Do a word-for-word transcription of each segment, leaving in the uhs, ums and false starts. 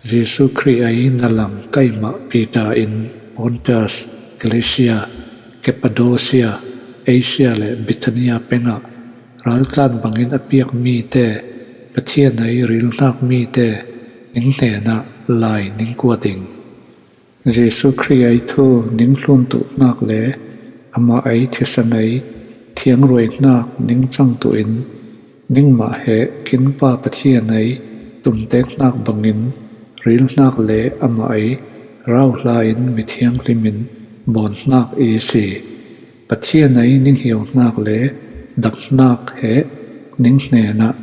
Jesu Khrih ei na lang keimah Peter in Pontus, Galatia, Cappadocia, Asia le Bithynia pengah raltlan bangin a piak mite, Pathian ei rilhnak mite, ning hnenah lai ning kuat ing. Jesu Khrih ei thu ning hlun tuh hnak le amah ei thisen ei thiangruai hnak ning cang tuh in, ningmah he kinpa Pathian ei tumtek hnak bangin rilhnak le amah ei rauhla in mithianghlim in bawn hnak i si. Pathian ei ning hiau hnak le dap hnak he ning hnenah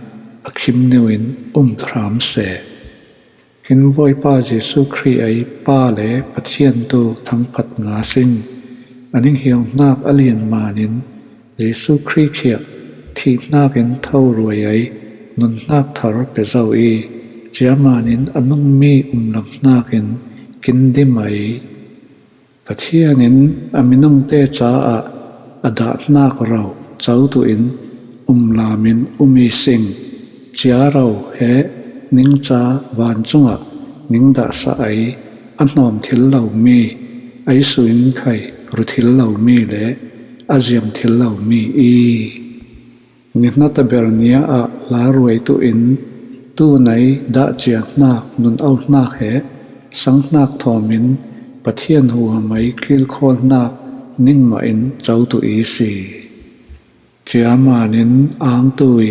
a khim neu in um hram seh. Kin Bawipa Jesu Khrih ei Pa le Pathian tu thangphat nga sing. A ning hiau hnak a lian manin Jesu Khrih khiah thih hnak in tho ruai ei nun hnak thar pe zo i, cia manin a nungmi umlam hnak in kin dim ei. Pathian in a minungte caah a dah hnak rau co tuh in umlam in um i sing. Cia rau he ning ca vancung ah ning dahsah ei a hnawm thil lomi, ei su in khai ru thil lomi le a ziam thil lomi i. Nihnata ber nia ah la ruai tuh in, tu nei dah cia hnak nun au hnak he sang hnak thawm in Pathian huam ei kilkhawl hnak ningmah in co tuh i si. Cia manin angtu i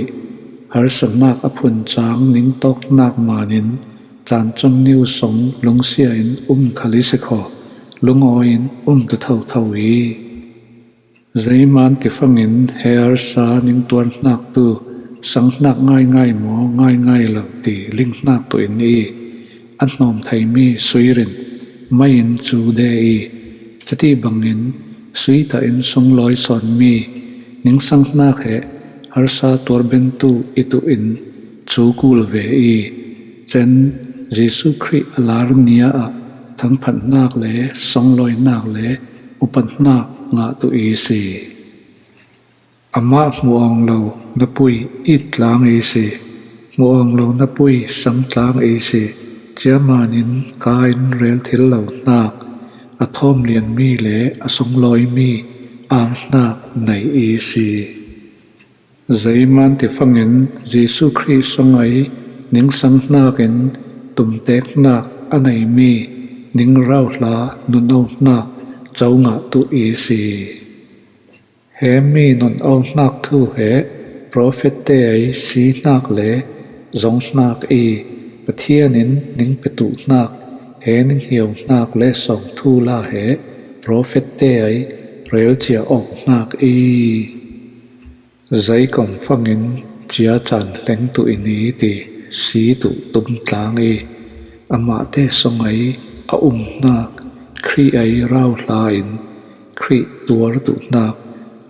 harsa hnak a phun cang ning tawk hnak manin caan cong niu song lungsia in um khal i si kho, lungawi in um tu thotho i. Zeiman tifangin he harsa ning tuar hnak tu sang hnak ngaingai maw ngaingai lo ti ling hnak tuh in i, a hnawm theimi sui rin mai in cu de i, cati bangin sui tah in sunglawi sawnmi ning sang hnak he harsa tuar bentu i tuh in cu kul ve i, cen Jesu Khrih a lar nia ah thangphat hnak le songlawi hnak le upat hnak ngah tuh i si. Amah hmuh awng lo na pui it tlang i si, hmuh awng lo na pui sang tlang i si, cia manin ka in rel thil lo hnak, a thawm lianmi le a songlawimi ang hnak nei i si. Zeiman tifangin Jesu Khrih song ei ning sang hnakin tumtek hnak a neimi ning rauhla nun au hnak co ngah tuh i si. He mi nun au hnak thu he profet te ei si hnak le zong hnak i, Pathian in ning petuh hnak he ning hiau hnak le sawng thu la he profet te ei relcia awng hnak i. Zeikom fangin cia caan hleng tuh i ni ti si tuh tum tlang i, amahte song ei a um hnak Khrih ei rauhla in Khrih tuar tuh hnak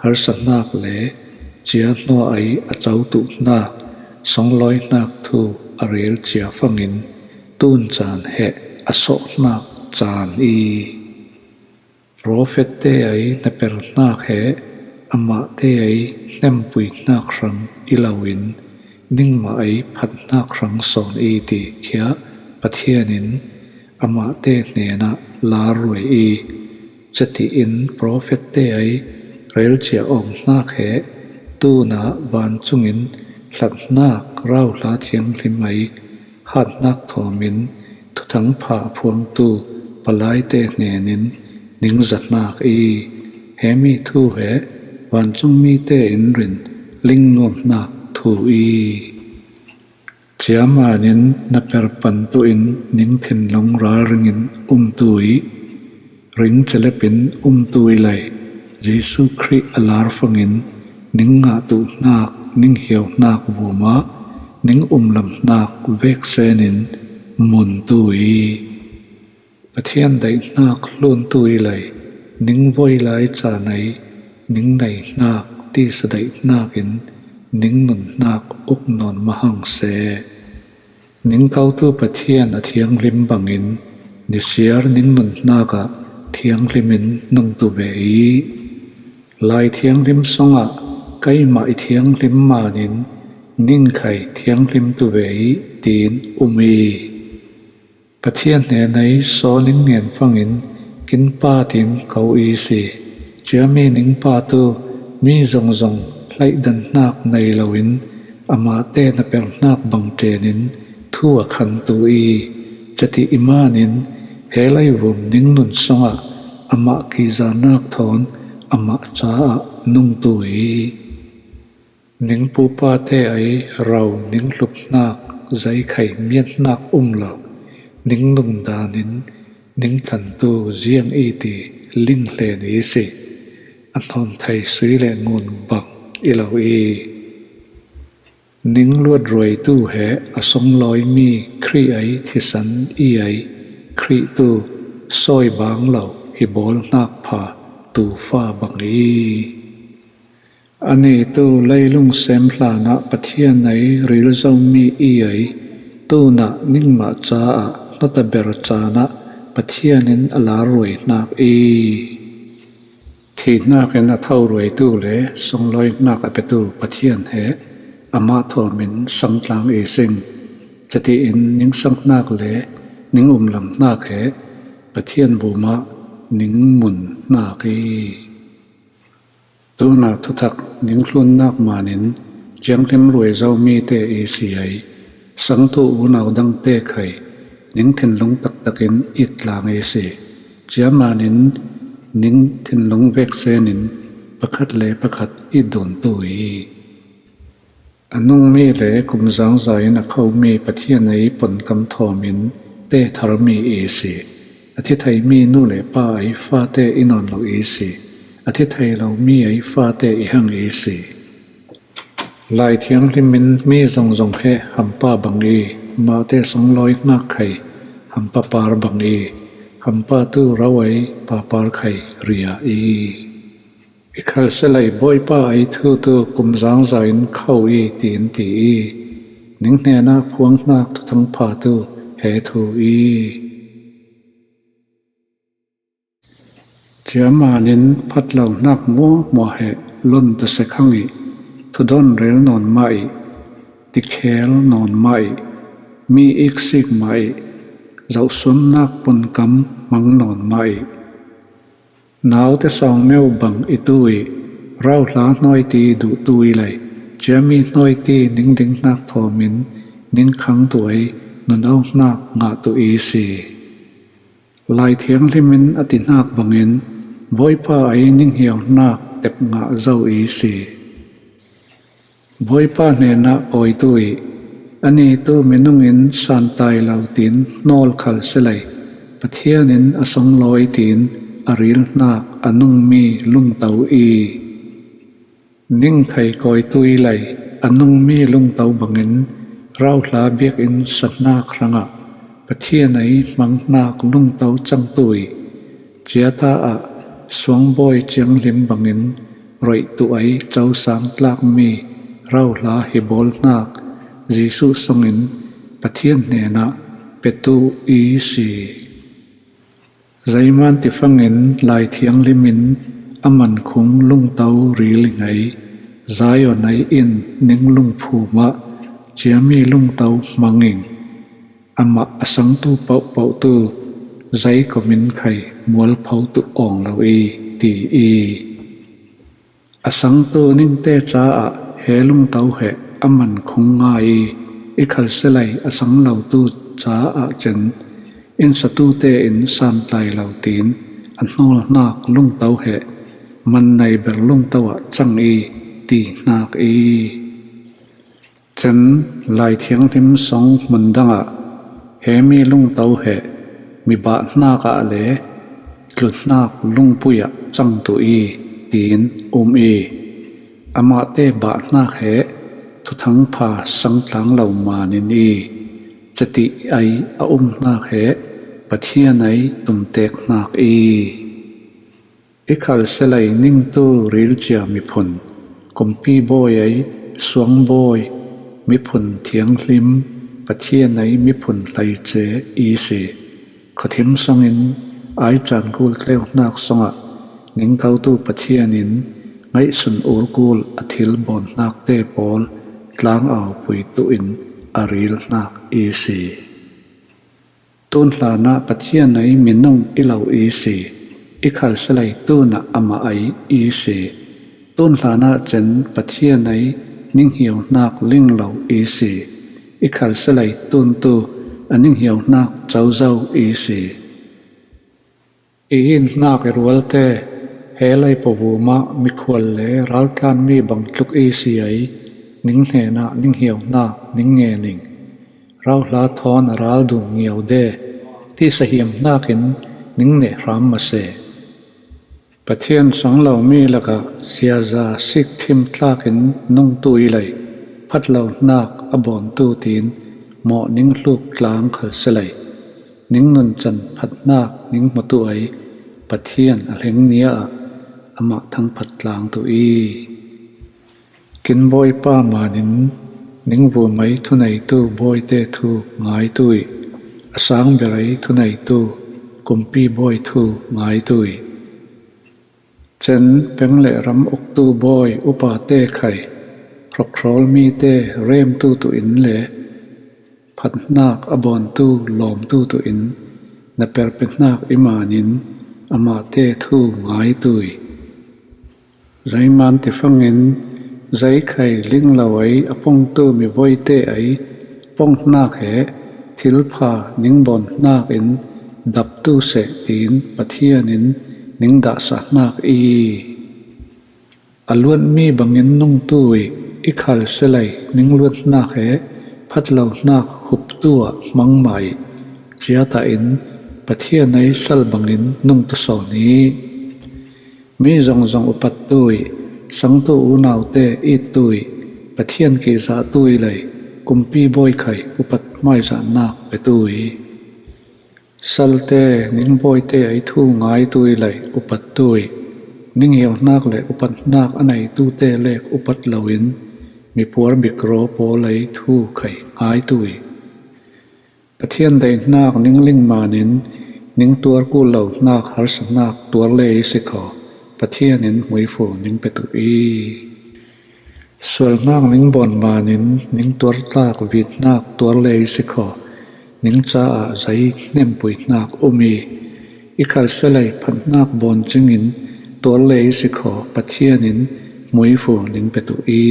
harsa hnak le cia hnua ei a co tuh hnak songlawi hnak thu a rel cia fangin tun caan he a sawh hnak caan i. Profet te ei na per hnak he amahte ei hnempui hnak hrang i loin ningmah ei phat hnak hrang sawn i ti khia Pathian in amahte hnenah lar ruai i, cati in profet te ei relcia awng hnak he tunah vancungin hlat hnak rauhla thianghlim ei hat hnak thawmin thuthang pha a phuangtu palaite hnenin ning zahnak i, hemi thu he vancungmite in rin lingnuam hnak thu i. Ciamanin na per pan tuin ning thinlung ralringin umtu i, ring celep in umtu i lei, Jesu Khrih a lar fangin ning ngah tuh hnak, ning hiau hnak vumah ning umlam hnak veksenin muntu i. Pathian daih hnak hluntu i lei, ning voi lai caan ei ning nei hnak tisa daih hnakin ning nun hnak uk nawn mahang seh. Ning kotu Pathian a thianghlim bangin nisiar ning nun hnakah thianghlimin nungtu ve i. Lai thianghlim songah keimah i thianghlim manin ningkhai thianghlimtu ve i, tiin um i. Pathian hnenah saw ning ngen fangin kin pa tin ko i si. Ciami ning pa tu mi zongzong hlaihdan hnak nei loin amahte na perhnak bang ṭenin thu a khantu i, cati i manin he leivum ning nun songah amah kihzahnak thawn amah caah nungtu i, ning pupate ei ro ning hlupnak, zeikhei mianhnak um lo, ning nung danin ning tlantu ziang i ti linghlen i si. A hnawn thei sui le ngun bang i lo i, ning luatruaitu he a songlawimi Khrih ei thisan i ei Khrih tu sawi bang lo hi bawlhnak pha tufa bang i, a nitu leilung sem hlanah Pathian ei ril zomi i ei tunah ningmah caah hnataber caan ah Pathian in a lar ruaihnak i, thihnak in a tho ruaitu le songlawihnak a petu Pathian he amah thawmin sangtlang i sing. Cati in ning sanghnak le ning umlamhnak he Pathian bumah ning munhnak i, tuna thuthak ning hlunnak manin cianghlim ruai zomite i si ei. Sangtu unau dangte khei ning thinlung taktakin itlang i si. Ciamanin ning thinlung veksenin pakhat le pakhat i duntu i, a nungmi le kumzangza in a khomi Pathian ei ponkam thawmin tetharmi i si. A thitheimi nu le pa ei fate i nawn lo i si. A thithei lomi ei fate i hang i si. Lai Thianghlim in mi zongzong he hampa bang i, mahte songlawihnak khei hampa par bang i, hampa tu ro ei papar khei ria i, i khalselei Bawipa ei thu tu kumzangza in kho i, tiin ti i, ning hnenah phuanghnak thuthang pha tu he thu i, ciamanin phatlohnak muahmuah he lon tusekhang i, thudawn rel nawn mah i, tikhel nawn mah i, mi iksik mah i, zohsuannak punkam hmang nawn mah i, naute sawngmeu bang i tu i, rauhla hnawiti duhtu i lei, ciami hnawiti ningdinghnak thawmin ningkhangtu ei nunauhnak ngahtu i si. Lai Thianghlim in a tihnak bangin Bawipa ei ninghiauhnak tep ngah zo i si. Bawipa hnenah kawitu i, a nitu minung in santai lo tiin hnawl khalselei, Pathian in a songlawi tiin a rilhnak a nungmi lungto i, ningthei kawitu i lei, a nungmi lungto bangin rauhla biakinn sahnak hrangah Pathian ei hmanghnak lungto cangtu i, ciata ah suangbawi cianghlim bangin roihtuh ei cosang tlakmi rauhla hi bawlhnak Jesuh sungin Pathian hnenah petu i si. Zeiman tifangin Lai Thianghlim in a mankhung lungto ril i ngei, Zion ei in ning lungphum ah ciami lungto hmang ing, amah a sangtu pohpohtu zeikomin khei mualpho tuh awng lo i, ti i, a sangtu ningte caah he lungto he a mankhung ngai i, i khalselei a sang lotu caah cen innsatute in santlai lo tiin a hnawlhnak lungto he man nei ber lungto ah cang i, tihnak i, cen Lai Thianghlim song hmun dangah he mi lungto he mi bahhnak ah le tluhnak lungpui ah cangtu i, tiin um i, amahte bahhnak he thuthang pha sangtlang lo manin i, cati ei a umhnak he Pathian ei tumtek hnak i, i khalselei ningtu rilcia miphun, kumpi bawi ei suangbawi, miphun thianghlim, Pathian ei miphun hleice i si. Khuathim songin ai caan kul tleuhnak songah ningkotu Pathian in ngaihsun ur kul a thil bawnhnakte pawl tlangau pui tuh in a rilhnak i si. Tun hlanah Pathian ei minung i lo i si, i khalselei tunah amah ei i si. Tun hlanah cen Pathian ei ninghiau hnak ling lo i si, i khalselei tuntu a ninghiau hnak cozo i si. I in hnak i rualte, he lei pavumah mikhual le raltlanmi bang tluk i si ei, ning hnenah ninghiau hnak ning nge ning. Rauhla thawn a ral dun ngiau de, tisa hiam hnakin ning neh hram mase. Pathian sang lomi lakah ziaza sik thim tlakin nungtu i lei, phat lo hnak a bawntu tiin mawh ning hluk tlang khalselei, ning nuncan phat hnak ning hmutu ei Pathian a hleng nia ah amah thangphat tlang tu i. Kin Bawipa manin ning vumei thuneitu bawite thu ngaitu i, a sang berei thuneitu kumpi bawi thu ngaitu i. Cen peng le ram uktu bawi upate khai, hrokhrawl mite remtu tuin le phat hnak a bawntu lawmtu tuin na perpi hnak i manin amahte thu ngaitu i. Zeiman tifangin zeikhei ling lo ei a pongtu mivawite ei pong hnak he thilpha ning bawn hnakin daptu seh tiin Pathianin ning dahsah hnak i. A luatmi bangin nungtu i, i khalselei ning luat hnak he phat lo hnak huptu ah hmangmah i, ciatahin Pathian ei sal bangin nungtu sawn i. Mi zongzong upattu i, sangtu unaute ittu i, Pathian kihzahtu i lei, kumpi bawi khai upat hmaizahnak petu i. Salte, ning bawite ei thu ngaitu i lei upattu i, ning hiau hnak le upat hnak a neitute lek upat loin, mipuar bikraw pawl ei thu khai ngaitu i. Pathian deihnak ning ling manin, ning tuar kul lo hnak harsa hnak tuar le i si khaw, Pathian in hmuifu ning petu i. Sual hnak ning bawn manin, ning tuar tlak vit hnak tuar le i si khaw, ning caah zei hnempui hnak um i. I khalselei phat hnak bawn cingin tuar le i si khaw, Pathian in hmuifu ning petu i.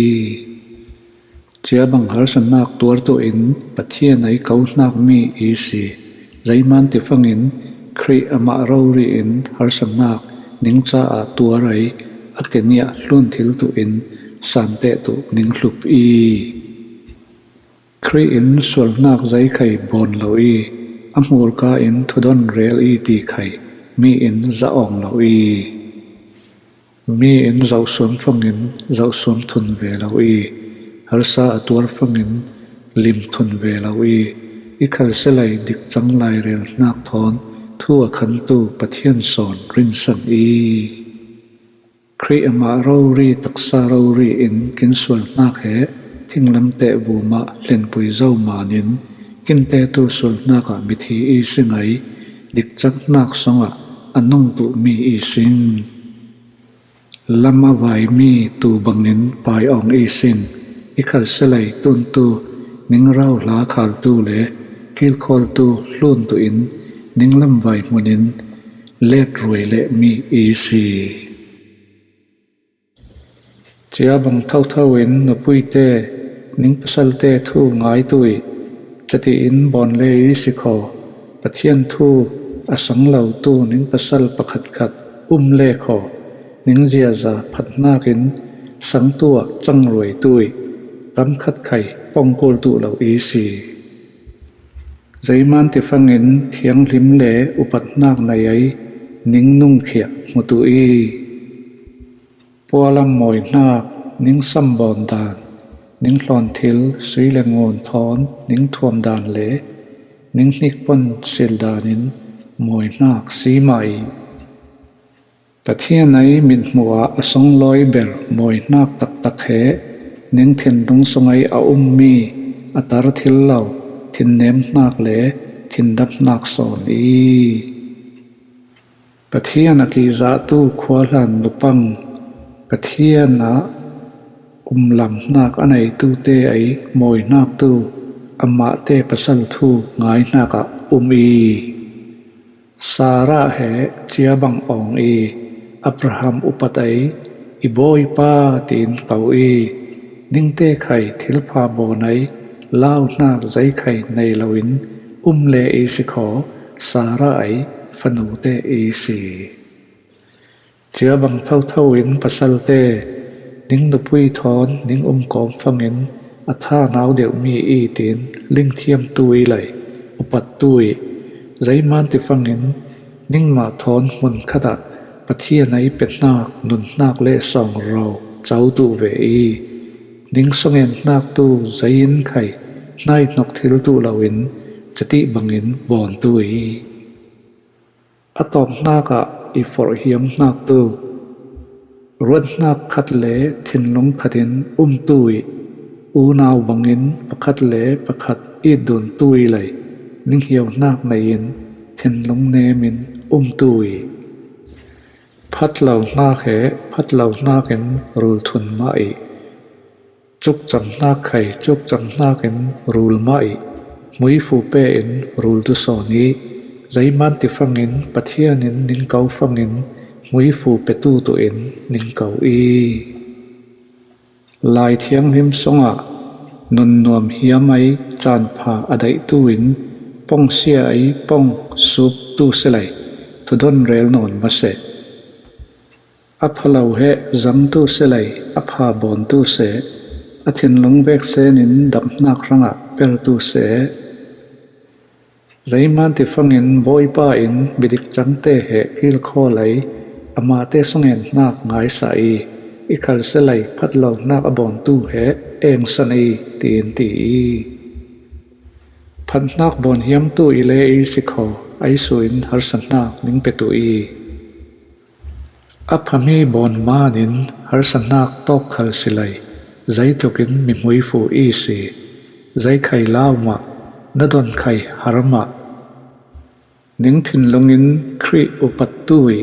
Ciabang harsatnak tuartu in Pathian ei ko hnakmi i si. Zeiman tifangin Khrih amah rori in harsatnak ning caah tuar ei a keniah hlun thil tuh in santeh tuh ning hlup i. Khrih in sualhnak zeikhei bawn lo i, a hmurka in thudon rel i ti khai mi in za awng lo i. Mi in zohsuam fangin zohsuam thun ve lo i, harsa a tuar fangin lim thun ve lo i, i khalselei dikcang lairel hnak thawn thu a khantu Pathian sawn rinsan i. Khrih amah rori taksa rori in kin sual hnak he thinglamteh vumah hlenpui zo manin kinte tu sual hnakah mithi i si ngei, dikcang hnak songah a nungtuhmi i sin. Lam a vaimi tu bangin pai awng i sin, i khalselei tuntu, ning rauhla khaltu le kilkhawltu hluntu in ning lamvai hmunin let ruai lehmi i si. Ciabang thotho in nupuite, ning pasalte thu ngaitu i, catiin bawn le i si khaw, Pathian thu a sang lotu ning pasal pakhatkhat um le khaw, ning ziaza phat hnakin sangtu ah cangruaitu i, tam khat khai pongkul tuh lo i si. Zeiman tifangin thianghlim le upat hnak nei ei ning nungkhiah hmutu i. Pualam mawi hnak, ning sambawn dan, ning hlawn thil sui le ngun thawn ning thuam dan le ning hnikpon sil dan in mawi hnak si mah i. Pathian ei mithmuh ah a songlawi ber mawi hnak taktak he ning thinlung sung ei a ummi a tar thil lo thinnem hnak le thindap hnak sawn i. Pathian a kihzahtu khuahlan nupang, Pathian ah umlam hnak a neitute ei mawi hnaktu amahte pasal thu ngai hnakah um i. Sarah he ciabang awng i, Abraham upat ei, "I bawipa," tiin ko i. Ningte khai thilpha bawn ei, lau hnak zei khai nei loin um le i si khaw, Sarah ei fanute i si. Ciabang thotho in pasalte, ning nupui thawn ning um kawm fangin a tha nau deuhmi i tiin lingthiamtu i lei, upattu i. Zeiman ti fangin ningmah thawn hmun khatah Pathian ei pe hnak, nun hnak le sawngro co tuh ve i. Ning sawngeng hnaktu zei in khai hnaihnok thil tuh loin catih bangin bawntu i. A tawp hnakah i forh hiam hnaktu, ruat hnak khat le thinlung khatin umtu i. Unau bangin pakhat le pakhat it duntu i lei, ning hiau hnak nei in thinlung nemin umtu i. Phat lo hnak he phat lo hnakin rul thun mah i. Cukcam hnak khai cukcam hnakin rul mah i. Hmuifu pe in rul tu sawn i. Zeiman ti fangin Pathian in ning ko fangin hmuifu petu tuh in ning ko i. Lai Thianghlim sungah nun nuam hiam ei caan pha a daihtu in pong sia ei pong suptu si lei, thudon rel nawn ma seh. A pha lo he zangtu si lei, a pha bawntu seh, a thinlung vek senin dap hnak hrangah pertu seh. Zeiman ti fangin Bawipa in midik cangte he kilkhawl ei, amahte sawngeng hnak ngaisa i, i khal si lei phat lo hnak a bawntu he engsan i, tiin ti i. Phat hnak bawn hiamtu i le i si khaw, ei su in harsa hnak ning petu i. A phami bawn manin harsa hnak tawk khal si lei, zeitlukin mihmuifu i si, zei khai lau mah, na don khai har mah. Ning thinlung in Khrih upattu i,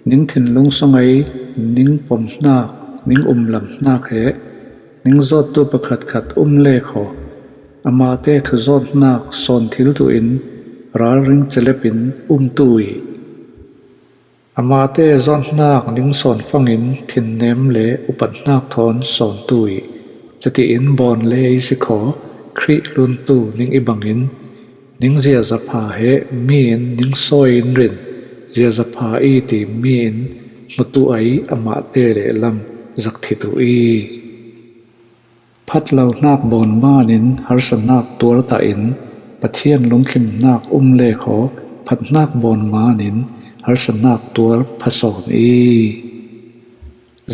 ning thinlung sung ei ning pom hnak, ning umlam hnak he, ning zawttu pakhatkhat um le khaw, amahte thuzawt hnak sawn thil tuh in ralring celep in umtu i. Amahte zawt hnak ning sawn fangin thinnem le upat hnak thawn sawntu i. Catiin bawn le i si khaw, Khrih hluntu ning i bangin, ning ziaza pha he mi in ning sawi in rin, ziaza pha i ti mi in hmutu ei amahte le lam zakthi tuh i. Phat lo hnak bawn manin harsa hnak tuar tah in, Pathian lungkhim hnak um le khaw, phat hnak bawn manin harsa hnak tuar phasawn i.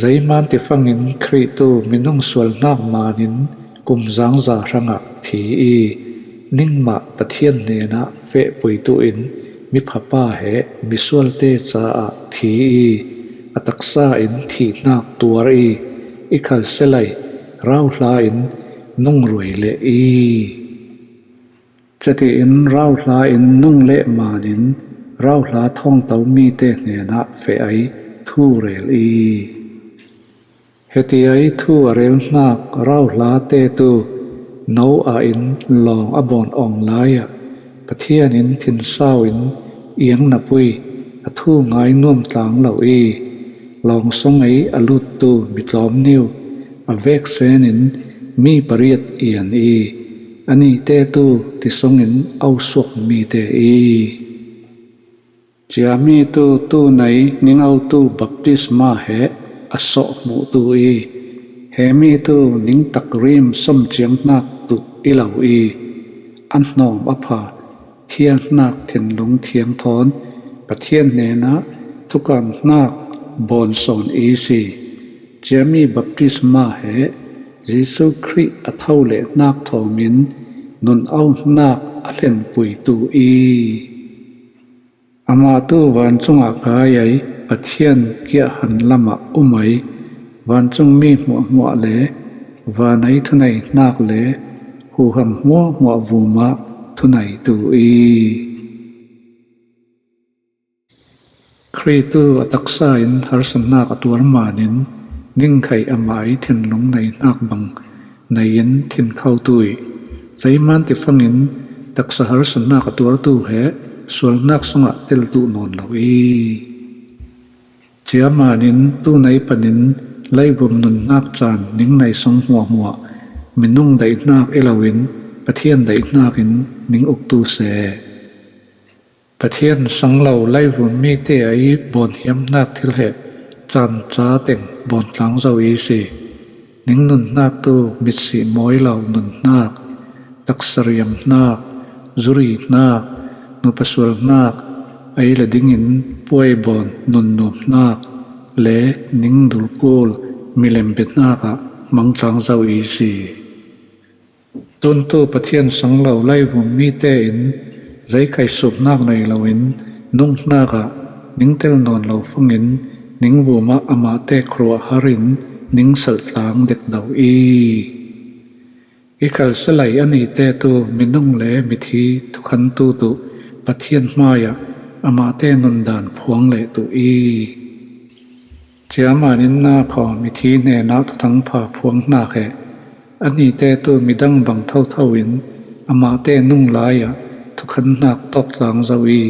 Zeiman ti fangin Khrih tu minung sual hnak manin kum zangza hrangah thi i, ningmah Pathian hnenah fehpui tuh in miphapa he misualte caah thi i, a taksa in thih hnak tuar i, i khal si lei rauhla in nungruai leh i. Catiin rauhla in nung leh manin rauhla thawngto mite hnenah feh ei thu rel i. Heti ei thu a rel hnak rauhlate tu Noah in lawng a bawn awng lai-ah Pathian in thinsau in iang napui a thu ngai nuam tlang lo i, lawng sung ei a luttu mitlawm niu a vek senin mi pariat ian i, a nihte tu ti sungin ausuak mite i. Ciami tu tunei ning autu baptisma he a sawh hmuhtu i, hemi tu ning takrim somciang hnak tuh i lo i, a hnawm a pha thianghnak thinlung thiang thawn Pathian hnenah thukam hnak bawn sawn i si. Ciami baptisma he Jesuh Khrih a tho leh hnak thawmin nun auhnak a hlenpuitu i. Amah tu vancungah kai ei, Pathian kiahhan lamah um ei, vancungmi hmuahhmuah le van ei thunei hnak le huham hmuahhmuah vumah thuneitu i. Khrih tu a taksa in harsatnak a tuar manin ningkhei amah ei thinlung nei hnak bang nei in thinkhotu i. Zeiman tifangin taksa harsanak a tuartu he sualnak sungah teltu nawn lo i. Ciamanin tunei panin leivum nunnak can ning nei song hmuahhmuah minung daihnak i loin Pathian daihnakin ning uktu se. Pathian sanglo leivum mite a i bawnhiamnak thil he canca teng bawntlang zo i si. Ning nunnak tu mitsih mawi lo nunnak, taksariamhnak, zurihnak, nupasualhnak, ei le dingin puaibawn nunnuamhnak le ning dulkul milem bethnakah mangtlang zo i si. Tuntu Pathian sanglo leivum mite in zeikhaisuknak nei loin nunghnak ah ning tel nawn lo fangin ning vumah amahte khuaruah harin ning saltlang dekdo i. I khalselai anite tu minung le mithi thukhantu tu Pathian hmaiah amahte nundan phuang leh tu i. Ciamanin na khaw mithi hnenah thuthangpha phuanghnak he anite tu midang bang thotho in amahte nunglai ah thukhanhnak tawktlang zo i.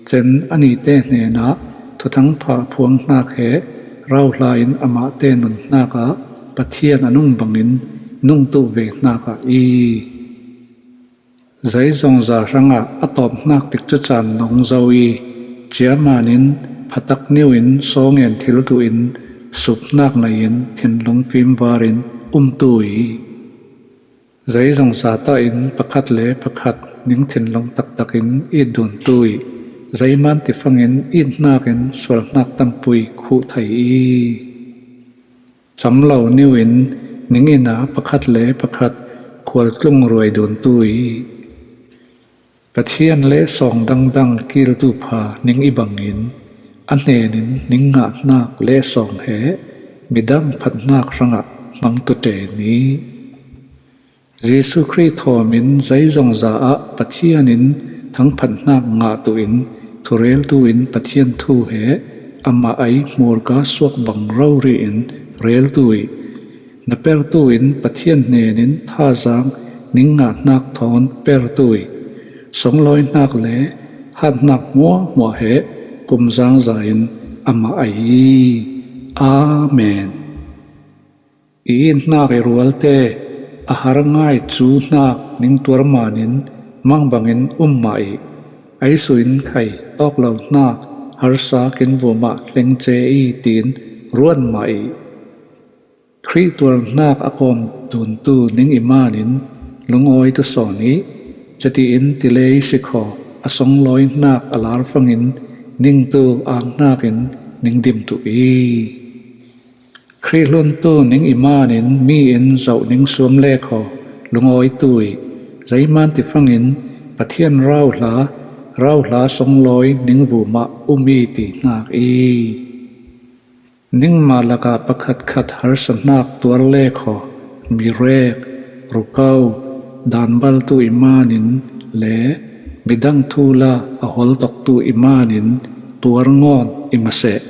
Cen anite hnenah thuthangpha phuanghnak he rauhla in amahte nunhnak ah Pathian a nung bangin nungtu ve hnakah i. Zeizongza hrangah a tawpnak tikcu can nong zo i, ciamanin phatak niu in sawngen thiltu in supnak nei in thinlung fimvarin umtu i. Zeizongza tah in pakhat le pakhat ning thinlung taktakin it duntu i, zeiman tifangin it hnakin sualhnak tampui khuh thei i. Camlo niu in ning ina pakhat le pakhat khualtlung ruai duntu i. Pathian lehsawng dangdang kiltu pha ning i bangin a hnenin ning ngahhnak lehsawng he midang phathnak hrangah hmangtu ṭen i. Jesuh Khrih thawmin zeizongza ah Pathian in thangphathnak ngahtu in thureltu in Pathian thu he amah ei hmurka suak bang rori in reltu i. Na pertu in Pathian hnenin thazang ning ngahhnak thawn pertu i. Songlawihnak le hathnak hmuahhmuah he kumzangza in amah ei i. Amen. I it hnak i rualte a har ngai cu hnak ning tuar manin mangbangin um mah i. Ei suin khai tawk lo hnak harsa kin vumah hlengce i tiin ruat mah i. Khrih tuar hnak a kawm duntu ning i manin lungawi tu sawn i. Catiin tile i sikhaw a songlawi hnak a lar fangin ningtu ang hnakin ning dimtu i. Khrih hluntu ning i manin mi in zoh ning suam le khaw lungawitu i. Zeiman tifangin Pathian rauhla, rauhla songlawi ning vumah um i ti hnak i. Ningmah lakah pakhatkhat harsa hnak tuar le khaw, mirek, rukau, danbaltu i manin le midang thu la a holtoktu i manin tuar ngawn i maseh.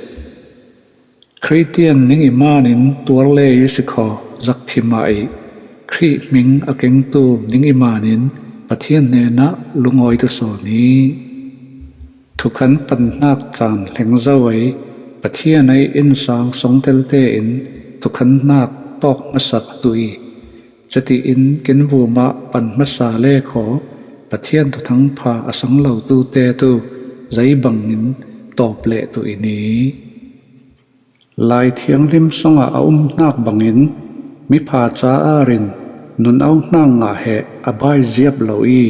Khristian ning i manin tuar le i sikhaw zakthi mah i. Khrih hming a kengtu ning i manin Pathian hnenah lungawitu sawn i. Thukhan panhnak caan hleng zo ei Pathian ei innsang songtelte in thukhanhnak tawk hmasak tu i. Catiin kin vumah pan hmasa le khaw Pathian thuthangpha a sang lotu te tu zeibangin tawp leh tu i ni. Lai Thianghlim songah a um hnak bangin mipha caah rin nun auhnak ngah he a bai ziap lo i,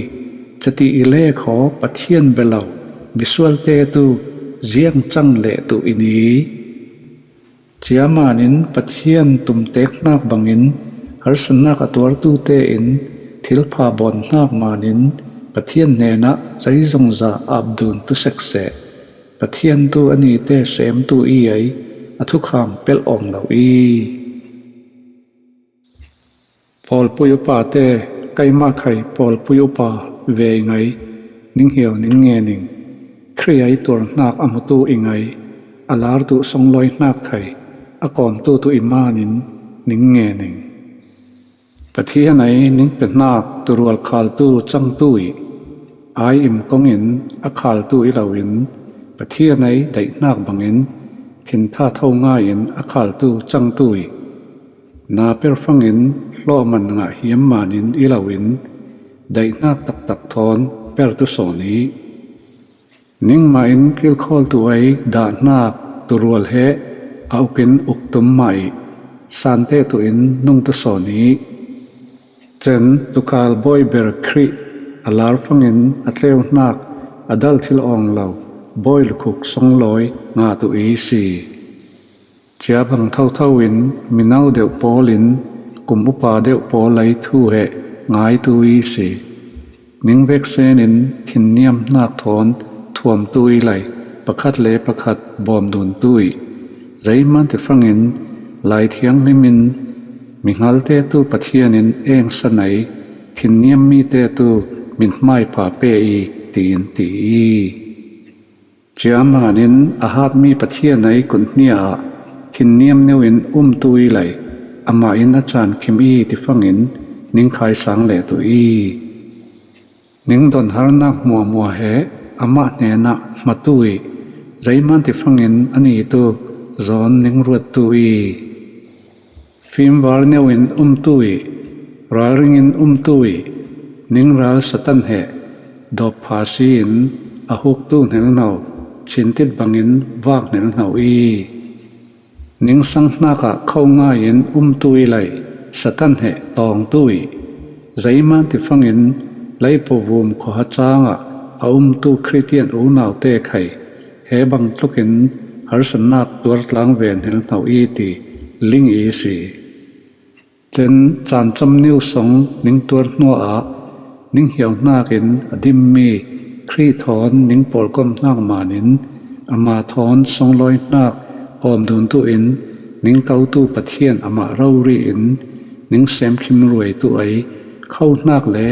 cati i le khaw Pathian bia lo misualte tu ziang cang leh tu i ni. Ciamanin Pathian tumtek hnak bangin harsanak a tuartu tein thilpha bawn hnak manin Pathian hnenah zeizongza apdun tu sekseh. Pathian tu a nite semtu i ei a thukham pelh awng lo i. Pawlpui upate, keimah khai pawlpui upa ve i ngei, ning hiau ning nge ning. Khrih ei tuar hnak a hmutu i ngei, a lartu songlawi hnak khai a kawmtu tu i manin ning nge ning. Pathian ei ning pehnak turual khaltu cangtu i, ai im kongin a khaltu i loin, Pathian ei daihnak bangin thintha tho ngaiin a khaltu cangtu i, na per fangin hlawhman ngah hiam manin i loin, daihnak taktak thawn pertu sawn i, ningmah in kilkhawltu ei dahnak turual he a ukin uktum mah i, sante tuin nungtu sawn i, cen tukal bawi ber Khrih a lar fangin a tleuhnak a dal thil awng lo bawi lukhuk songlawi ngahtu i si. Cia bang thotho in mino deuh pawlin kum upa deuh pawl lei thu he ngaitu i si. Ning veksenin thinniamhnak thawn thuamtu i lei pakhat le pakhat bawmduntu i, zeiman ti fangin Lai Thianghlimin minghalte tu Pathianin engsa nei, thinniam mite tu mithmai pha pe i, tiin ti i. Cia manin a hatmi Pathian ei kuthnia ah thinniam neuin umtu i lei, amah in a cankhim i ti fangin ning khaisang lehtu i. Ning donharnak hmuahhmuah he amah hnenah hmatu i, zeiman ti fangin a nitu zawn ning ruattu i. Fimvar neuin umtu i, ralringin umtu i, ning ral Satan he dawppha si-in a huktu hnelhno, chintit bangin vak hnelhno i. Ning sanghnakah kho ngaiin umtu i lei, Satan he tawngtu i, zeiman ti fangin leipuvum khuaha cangah a umtu Khristian unaute khai he bang tlukin harsatnak tuar tlang ve hnelhno i ti ling i si. Cen caan cawmniu song ning tuar hnuah ning hiauhnakin a dimmi Khrih thawn ning pawlkomhnak manin ama thawn songlawihnak kawmduntu in ning kotu Pathian amah rori in ning semkhim ruaitu ei khohnak le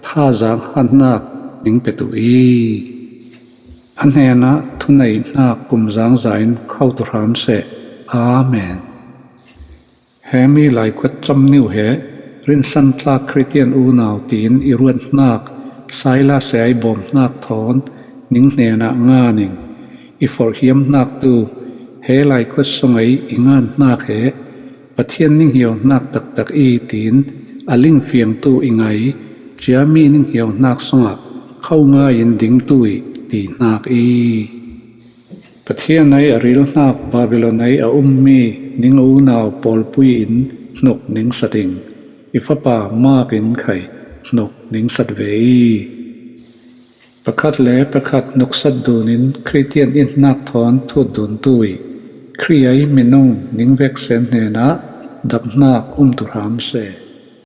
thazang hatnak ning petu i. A hnenah thuneihnak kum zangza in khotu hram seh. Amen. He mi laikhuat cawmniu he rinsan tlak Khristian unau tiin i ruathnak Silas he i bawmhnak thawn ning hnenah nganing i forhhiamhnak tu he laikhuat song ei i nganhnak he Pathian ning hiauhnak taktak i tiin a lingfiangtu i ngai ciami ning hiauhnak songah kho ngaiin dingtu i tihnak i. Pathian ei a rilhnak Babylon ei a ummi ning unau pawlpui in hnuk ning sa ding, i fapa Mark in khai hnuk ning sat ve i. Pakhat le pakhat hnuksat dunin Khristian inhnak thawn thut duntu i, Khrih ei minung ning veksen hnenah dapnak umtu hram seh.